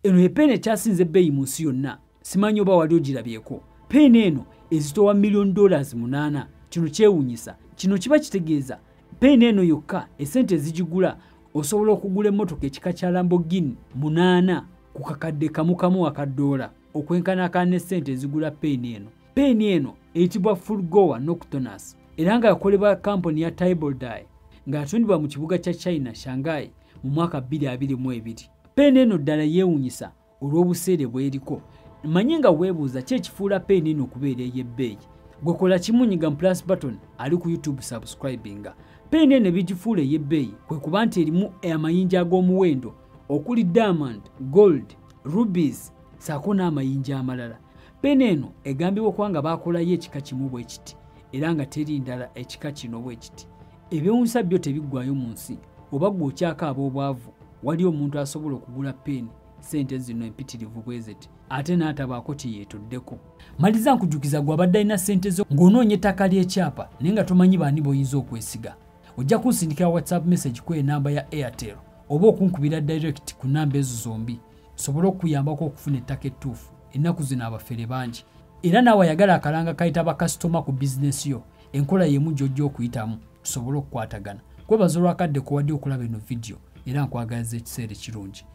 Eno ye peeni ekyasinze ebbeeyi mu nsi yonna. Simanyi oba wali ogirabyeko. Peeni eno ezitowa $8 million. Kino kyewuunyisa. Kino kiba kitegeeza peeni eno yokka esente ezigigula osobola okugula emmotoka ekika kya Lamborghini 8 ku kakadde kamu kamu aka ddoola, okwenkanakana n'essente ezigula peeni eno. Peeni eno eyitibwa Fulgoa Nocturnus era nga yakolebwa kampuni ya Tibaldie, nga yatundibwa mu kibuga kya China, Shanghai, mu mwaka 2022. Peeni eno ddala yeewuunyisa olw'obuseere bw'eriko. Manye nga weebuuza ki ekifuula peeni eno okubeera ey'ebbeeyi. Gwe kola kimu, nyiga mu plus button ali ku YouTube, subscribinga. Peeni eno ebigifuula ey'ebbeeyi kwe kuba nti erimu amayinja ag'omuwendo okuli diamond, gold, rubies saako n'amayinja amalala. Peeni eno egambibwa okuba nga baakolayo ekika kimu bwe kiti era nga teri ndala ekika kino bwe kiti. Ebyewuunyisa byo tebiggwayo mu nsi. Oba gwe okyakaaba obwavu, wali omuntu asobola okugula peeni sente zino empitirivu bwe ziti ate n'atabaako kye yeetoddeko. Maliriza nkujjukiza gwe abadde alina ssente zo ng'onoonya ettaka ly'ekyapa naye nga tomanyi baani b'oyinza okwesiga, ojja kunsindikira WhatsApp message ku enamba ya Airtel oba okunkubira direct ku namba ezo zombi, sobole okukuyambako okufuna ettaka ettuufu. Ennaku zino abafere bangi. Era naawe ayagala akalanga kayita bakasitoma ku bizinesi yo, enkola y'emu gy'ojja okuyitamu tusobole okukwatagana. Kwebaza olwakadde kuwadde okulaba eno vidiyo era nkwagaliza ekiseera ekirungi.